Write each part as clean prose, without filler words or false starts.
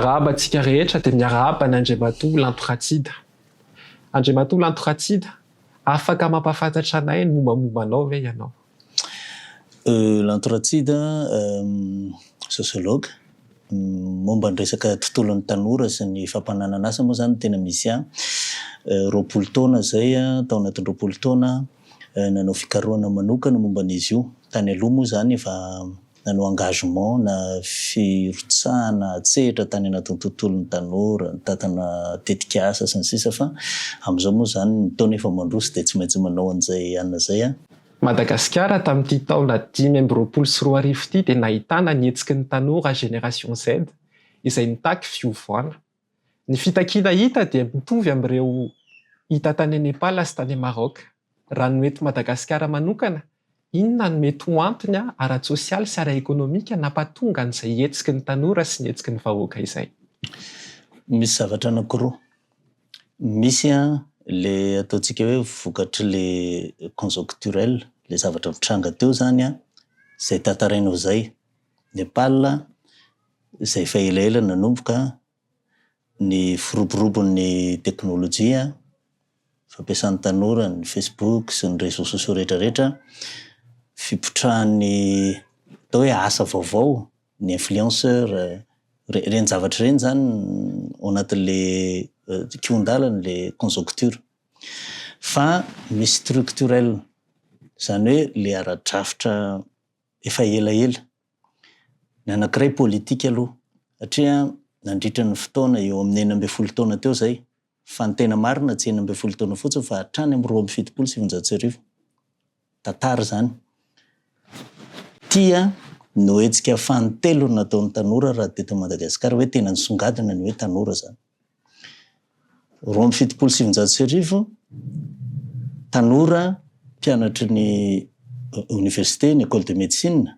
Miarahaba antsika rehetra dia miarahaba an'i Andriamatoa Lanto Ratsida. Andriamatoa Lanto Ratsida, afaka mampahafantatra anay ny mombamomba anao ve ianao? Lanto Ratsida, sociologue, momba ny resaka tontolon'ny tanora sy ny fampananana asa moa izany no tena misy ahy. 20 taona izay, tao anatin'ny 20 taona nanao fikarohana manokana momba an'izy io. Tany aloha moa izany efa nanao engagement na firotsahana an-tsehatra tany anatin'ny tontolon'ny tanora, nitantana tetikasa sy ny sisa fa amin'izao moa izany ny taona efa mandroso dia tsy maintsy manao an'izay anona izay aho. Madagasikara tamin'ity taona 2025 ity dia nahitana ny hetsiky ny tanora Génération Z izay nitaky fiovoana. Ny fitakiana hita dia mitovy amin'ireo hita tany Nepal sy tany Maroc. Raha ny eto Madagasikara manokana, inona no mety ho antony ara-tsosialy sy ara-ekonomika nampatonga an'izay hetsiky ny tanora sy ny hetsiky ny vahoaka izay? Misy zavatra anankiroa. Misy le ataontsika hoe vokatry le conjoncturel, le zavatra mitranga teo zany an, zay tantarainao zay. Nepal izay efa elaela nanomboka ny firoborobon'ny teknolojia, fampiasan'ny tanora ny Facebook sy ny réseaux sociaux rehetra rehetra, fipotrahan'ny atao hoe asa vaovao, ny influenceur, ireny zavatra ireny zany ao anatin'le kihon-dalana, le conjoncture. Fa misy structurel, izany hoe le ara-drafitra efa elaela. Ny anankiray politika aloha, satria nandritra ny fotoana eo amin'ny 16 taona teo izay, fa ny tena marina tsy 16 taona fotsiny fa hatrany amin'ny 1972. Tantara izany. Ity no hetsika fanintelony nataon'ny tanora raha teto Madagasikara hoe tena nisongadina ny hoe tanora izany. 1972, tanora mpianatry ny oniversite, ny école de médecine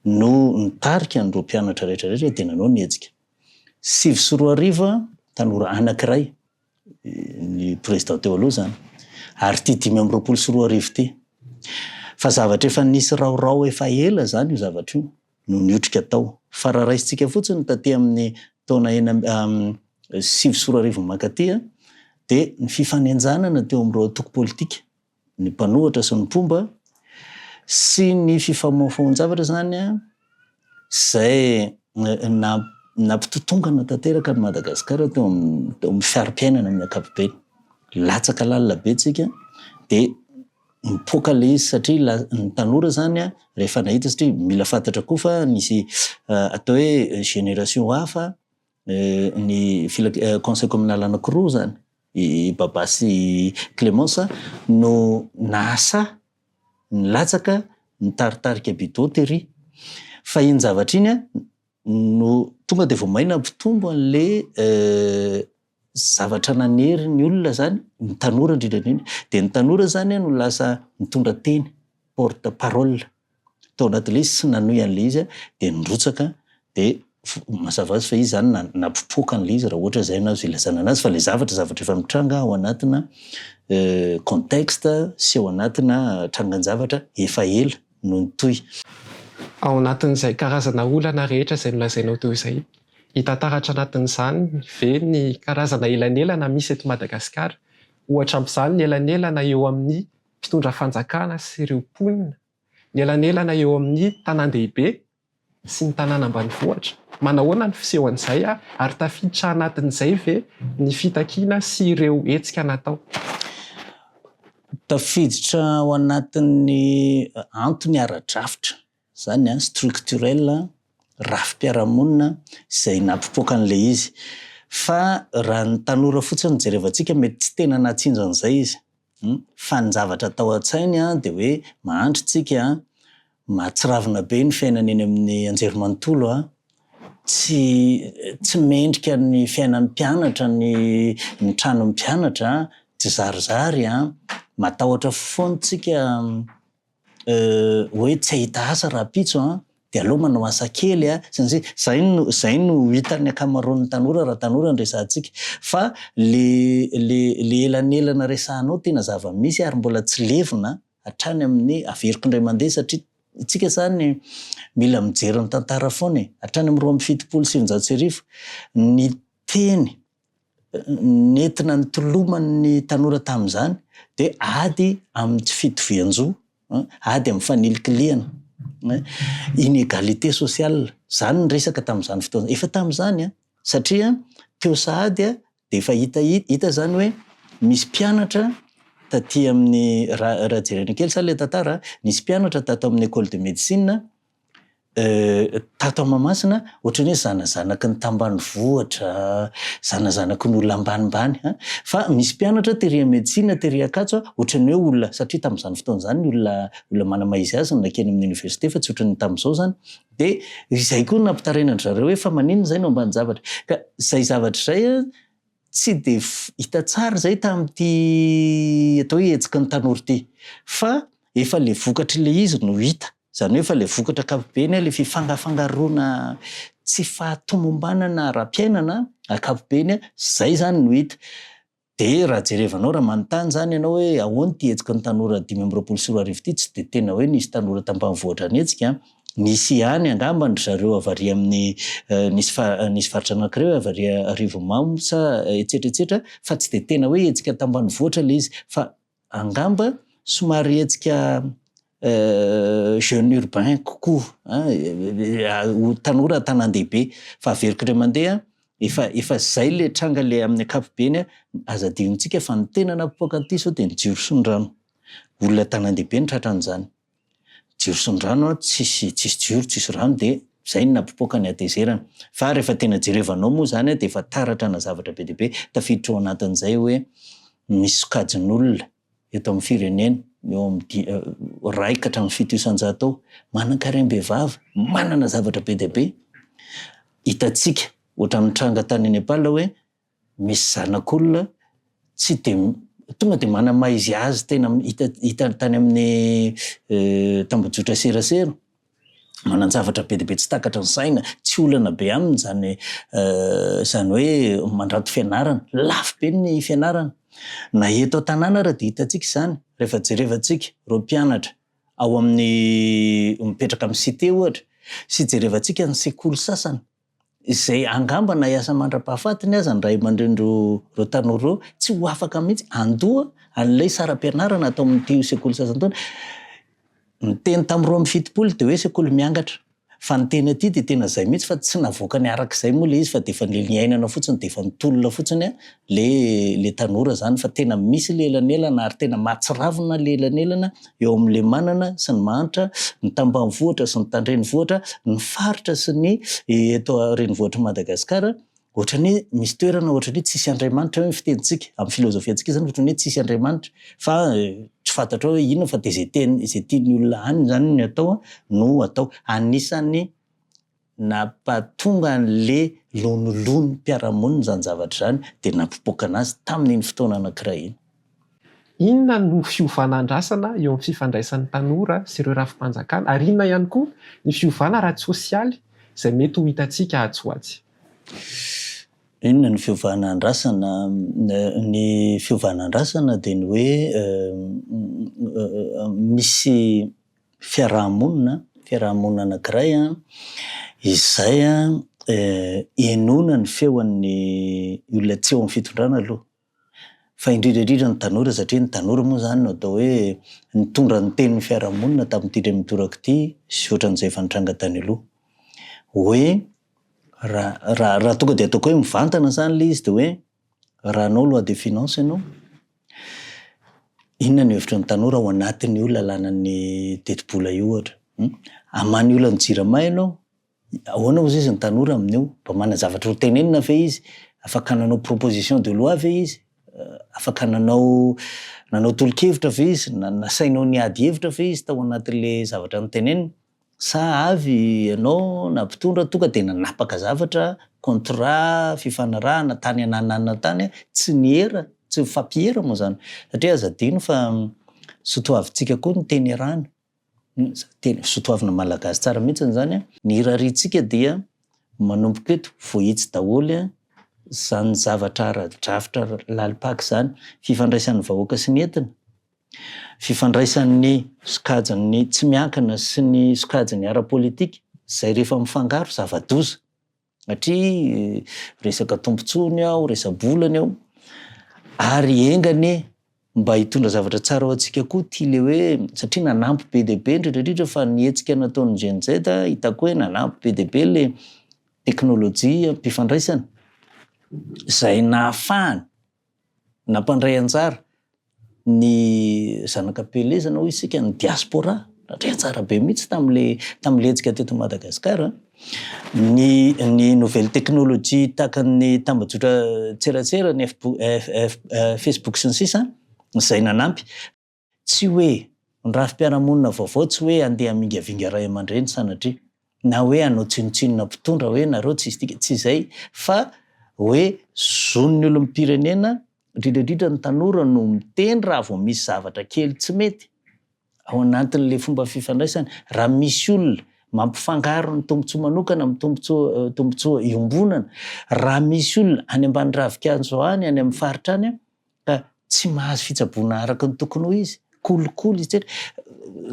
no nitarika an'ireo mpianatra rehetra rehetra dia nanao ny hetsika. 2009, tanora anankiray ny président teo aloha izany, ary ity 2025 ity. Fa zavatra efa nisy raorao efa ela izany io zavatra io no niotrika tao. Fa raha raisintsika fotsiny taty amin'ny taona enina 2009 mankaty dia ny fifanenjanana teo amin'ireo antoko politika, ny mpanohitra sy ny mpomba, sy ny fifamoafaoan-javatra izany izay nampitotongana tanteraka an'i Madagasikara teo amin'ny fari-piainana amin'ny ankapobeny. Latsaka lalina be tsika dia mipoaka ilay izy satria ny tanora izany rehefa nahita satria mila fantatra koa fa nisy atao hoe génération hafa ny conseil communal anankiroa izany, i Baba sy i Clémence no nahasahy nilatsaka nitaritarika bidon tery. Fa iny zavatra iny no tonga dia vao may nampitombo an'le zavatra nanery ny olona izany, ny tanora indrindra indrindra. Dia ny tanora izany no lasa nitondra teny, porte parole. tao anatin'ilay izy tsy nanohy an'ilay izy dia nirotsaka dia mazava ho azy fa izy izany nampipoaka an'ilay izy raha ohatra izay no azo ilazana anazy fa ilay zavatra zavatra efa mitranga ao anatina contexte sy ao anatina trangan-javatra efa ela no nitohy. Ao anatin'izay karazana olana rehetra izay nolazainao teo izay, hita taratra anatin'izany ve ny karazana elanelana misy eto Madagasikara? Ohatra amin'izany ny elanelana eo amin'ny mpitondra fanjakana sy ireo mponina, ny elanelana eo amin'ny tanàn-dehibe sy ny tanàna ambanivohitra. Manahoana ny fisehon'izay ary tafiditra anatin'izay ve ny fitakiana sy ireo hetsika natao? Tafiditra ao anatin'ny antony ara-drafitra izany, structurel, rafi-piarahamonina izay nampipoaka an'ilay izy. Fa raha ny tanora fotsiny no jerevantsika mety tsy tena nahatsinjo an'izay izy. Fa ny zavatra tao an-tsainy dia hoe mahantra tsika, mahatsiravina be ny fiainana eny amin'ny anjerimanontolo, tsy tsy mendrika ny fiainan'ny mpianatra ny ny tranon'ny mpianatra, tsy zarizary, matahotra foana tsika. hoe tsy hahita asa rahampitso an, dia aleo manao asa kely an, sy ny sisa Izay no izay no hitan'ny ankamaroan'ny tanora raha tanora no resahantsika. Fa le le le elanelana resahanao tena zava-misy ary mbola tsy levona hatrany amin'ny averiko indray mandeha satria. Isika izany mila mijery ny tantara foana e! Hatrany amin'ny 1972, ny teny nentina nitoloman'ny tanora tamin'izany dia ady amin'ny tsy fitovian-jo, ady amin'ny fanilikilihana, inégalité sociale, izany ny resaka tamin'izany fotoana izany. Efa tamin'izany an! Satria teo sahady dia efa hita hita izany hoe misy mpianatra taty amin'ny, raha raha jerena kely sa ilay tantara, nisy mpianatra tato amin'ny école de médecine tato Mahamasina ohatran'ny hoe zanazanaky ny tambanivohitra, zanazanaky ny olona ambanimbany an! Fa misy mpianatra tery amin'ny médecine, tery Ankatso ohatran'ny hoe olona, satria tamin'izany fotoana izany ny olona olona manamahizy azy no nankeny amin'ny université fa tsy ohatran'ny tamin'izao izany, dia izay koa no nampitaraina an-dry zareo hoe fa maninona izay no ambanin-javatra. Ka izay zavatra izay an, tsy dia hita tsara izay tamin'ity atao hoe hetsiky ny tanora ity fa efa ilay vokatr'ilay izy no hita. Izany hoe efa ilay vokatra ankapobeny, ilay fifangafangaroana tsy fahatomombanana ara-piainana ankapobeny, izay izany no hita. Dia raha jerevanao, raha manontany izany ianao hoe ahoana ity hetsiky ny tanora 2025 ity, tsy dia tena hoe nisy tanora tambanivohitra nihetsika an! Nisy ihany angamba ry zareo avy ary amin'ny, nisy nisy faritra anankiray hoe avy ary Arivonimamo sa etsetra etsetra, fa tsy dia tena hoe hetsika tambanivohitra ilay izy fa angamba somary hetsika jeune urbain kokoa an, tanora an-tanàn-dehibe fa averiko indray mandeha efa efa izay ilay tranga ilay amin'ny ankapobeny an, aza adinontsika fa ny tena nampipoaka an'ity izao dia ny jiro sy ny rano, olona an-tanàn-dehibe no tratran'izany. Jiro sy ny rano an, tsisy tsisy jiro tsisy rano dia zay no nampipoaka ny hatezerana. Fa rehefa tena jerevanao moa zany an dia efa taratra ana zavatra be dia be tafiditra ao anatin'izay hoe misy sokajin'olona eto amin'ny firenena eo amin'ny di- iray ka hatramin'ny 7% eo manan-karem-behivavy, manana zavatra be dia be. Hitantsika ohatran'ny nitranga tany Nepal hoe misy zanak'olona tsy dia tonga dia manamaizy azy tena hita hita tany amin'ny tambajotra serasera, manan-javatra be dia be tsy takatry ny saina, tsy olana be aminy izany izany hoe mandranto fianarana, lafo be ny fianarana. Na eto an-tanàna ary dia hitantsika izany, rehefa jerevantsika ireo mpianatra ao amin'ny mipetraka amin'ny cité ohatra sy jerevantsika ny sekoly sasany, izay angamba na hiasa mandra-pahafatiny aza ny ray aman-drenin'ireo ireo tanora ireo, tsy ho afaka mihitsy handoa an'ilay saram-pianarana ato amin'ity sekoly sasany itony. Ny teny tamin'ny 72 dia hoe sekoly miangatra, fa ny teny aty dia tena izay mihitsy fa tsy navoakany arak'izay moa ilay izy fa dia efa ilay niainana fotsiny dia efa nitolona fotsiny ilay ilay tanora izany fa tena misy ilay elanelana ary tena mahatsiravina ilay elanelana eo amin'ilay manana sy ny mahantra, ny tambanivohitra sy ny tandrenivohitra, ny faritra sy ny eto renivohitr'i Madagasikara, ohatran'ny hoe misy toerana ohatran'ny hoe tsisy Andriamanitra hoe ny fitenintsika, amin'ny filozofiantsika izany ohatran'ny hoe tsisy Andriamanitra fa tsy fantatrao hoe inona fa dia izay teny izay tian'ny olona any izany ny atao no atao. Anisan'ny Nampatonga an'le lonilony-mpiara-monina izany zavatra izany dia nampipoaka anazy tamin'iny fotoana anankiray iny. Inona no fiovana andrasana eo amin'ny fifandraisan'ny tanora sy ireo rafi-panjakana ary inona ihany koa ny fiovana ara-tsosialy izay mety ho hitantsika atsy ho atsy? Inona no fiovana andrasana? Ny fiovana andrasana dia ny hoe misy fiaraha-monina, fiaraha-monina anankiray izay henoina ny feon'ny olona tsy eo amin'ny fitondrana aloha, fa indrindra indrindra ny tanora satria ny tanora moa izany no atao hoe nitondra ny tenin'ny fiaraha-monina tamin'ity indray mitoraka ity sy ohatran'izay efa nitranga tany aloha. Hoe raha raha raha tonga dia ataoko hoe mivantana izany ilay izy dia hoe Raha hanao loi de finance ianao, inona no hevitry ny tanora ao anatin'io lalànan'ny tetibola io ohatra? Hamaha ny olan'ny jirama ianao, ahoana hozy izy ny tanora amin'io? Mba manana zavatra ho tenenina ve izy? Afaka nanao proposition de loi ve izy? Afaka nanao nanao tolo-kevitra ve izy? Nasainao niady hevitra ve izy tao anatin'ilay zavatra noteneniny? Sa avy ianao na mpitondra tonga dia nanapaka zavatra, contrat, fifanarahana tany anananana tany, tsy niera, tsy nifampiera moa izany. Satria aza adino fa sotoavintsika koa ny teny iarahana, teny sotoavina malagasy tsara mihitsy izany an. Ny irariantsika dia manomboka eto voahitsy daholo izany zavatra ara-drafitra lalim-paka izany, fifandraisan'ny vahoaka sy ny entina. Fifandraisan'ny sokajin'ny tsy miankina sy ny sokajin'ny ara-politika izay rehefa mifangaro zava-doza. Satria resaka tombontsoa ny ao, resa-bola ny ao, ary enga anie mba hitondra zavatra tsara ho antsika koa ity le hoe, satria nanampy be dia be indrindra indrindra fa ny hetsika nataon'ny Gen Z hitako hoe nanampy be dia be le teknolojiam-pifandraisana izay nahafahana Nampandray anjara ny zanak'Ampielezana hoy isika, ny diaspora, nandray anjara be mihitsy tamin'ilay tamin'ilay hetsika teto Madagasikara. Ny ny nouvelle technologie tahaka ny tambajotra tserasera, ny Facebook sy ny sisa izay nanampy. Tsy hoe ny rafi-piarahamonina vaovao tsy hoe handeha hamingavinga ray aman-dreny sanatria, na hoe hanao tsinontsinona mpitondra hoe nareo tsisy dikany, tsy izay fa hoe zon'ny olom-pirenena, indrindra indrindra ny tanora no miteny raha vao misy zavatra kely tsy mety ao anatin'ilay fomba fifandraisana, raha misy olona mampifangaro ny tombontsoa manokana amin'ny tombontsoa tombontsoa iombonana, raha misy olona any ambany ravinkazo any, any amin'ny faritra any ka tsy mahazo fitsaboana araka ny tokony ho izy, kolikoly etsetra,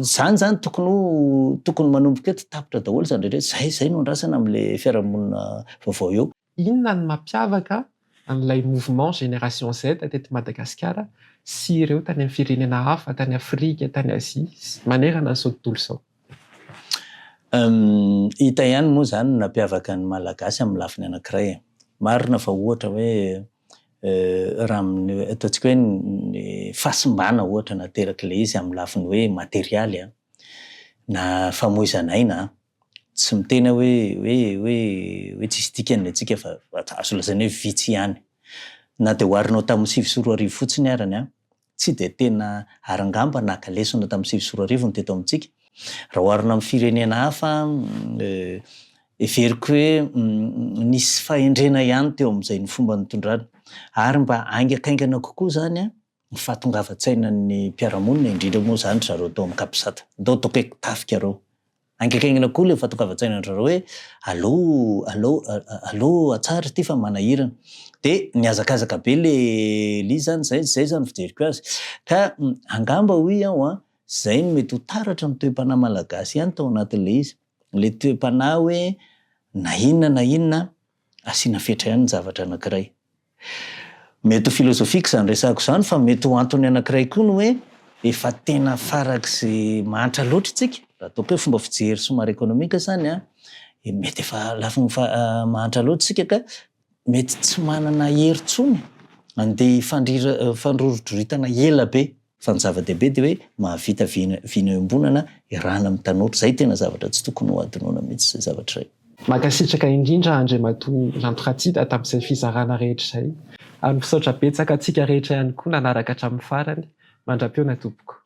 zany zany tokony ho tokony manomboka eto tapitra daholo zany rehetra zay zay no andrasana amle fiarahamonina vaovao eo. Inona no mampiavaka an'ilay mouvement Génération Z teto Madagasikara sy ireo tany amin'ny firenena hafa, tany Afrika, tany Azia, manerana an'izao tontolo izao? Hita ihany moa izany ny nampiavaka ny Malagasy amin'ny lafiny anankiray e. Marina fa ohatra hoe raha amin'ny ataontsika hoe ny fahasimbana ohatra naterak'ilay izy amin'ny lafiny hoe materialy an, na famoizana aina an, tsy miteny aho hoe hoe hoe hoe tsisy dikany ny antsika fa azo lazaina hoe vitsy ihany. Na dia oharinao tamin'ny 2009 fotsiny arany an, tsy dia tena ary angamba naka lesona tamin'ny 2009 ny teto amintsika. Raha oharina amin'ny firenena hafa, heveriko hoe nisy fahendrena ihany teo amin'izay ny fomba nitondrana. Ary mba haingankaingana kokoa izany ny fahatongavan-tsainan'ny mpiara-monina, indrindra moa izany ry zareo tao amin'ny Capsat. Ndao ataoko hoe tafika ireo. Haingankaingana koa ilay fahatongavan-tsaina-dry zareo hoe aleo, aleo, aleo atsahatra ity fa manahirana. Dia nihazakazaka be ilay ilay izy izany, izay, izay izany ny fijeriko azy. Ka angamba hoy aho an, izay no mety ho taratra ny toe-panahy malagasy ihany tao anatin'ilay izy. Ilay toe-panahy hoe na inona na inona asiana fetra ihany ny zavatra anankiray. Mety ho philosophique izany resahako izany fa mety ho antony anankiray koa ny hoe efa tena farak'izay mahantra loatra isika, raha ataoko hoe fomba fijery somary économique izany an, mety efa lafiny mahantra loatra isika ka mety tsy manana hery intsony handeha hifandrira hifandroridroritana ela be. Fa ny zava-dehibe dia hoe mahavita vina vina iombonana iarahana amin'ny tanora. Izay tena zavatra tsy tokony ho hadinoina mihitsy izay zavatra izay. Mankasitraka indrindra Andriamatoa Lanto Ratsida tamin'izay fizarana rehetra izay. Ary misaotra betsaka antsika rehetra ihany koa nanaraka hatramin'ny farany. Mandra-pihaona tompoko.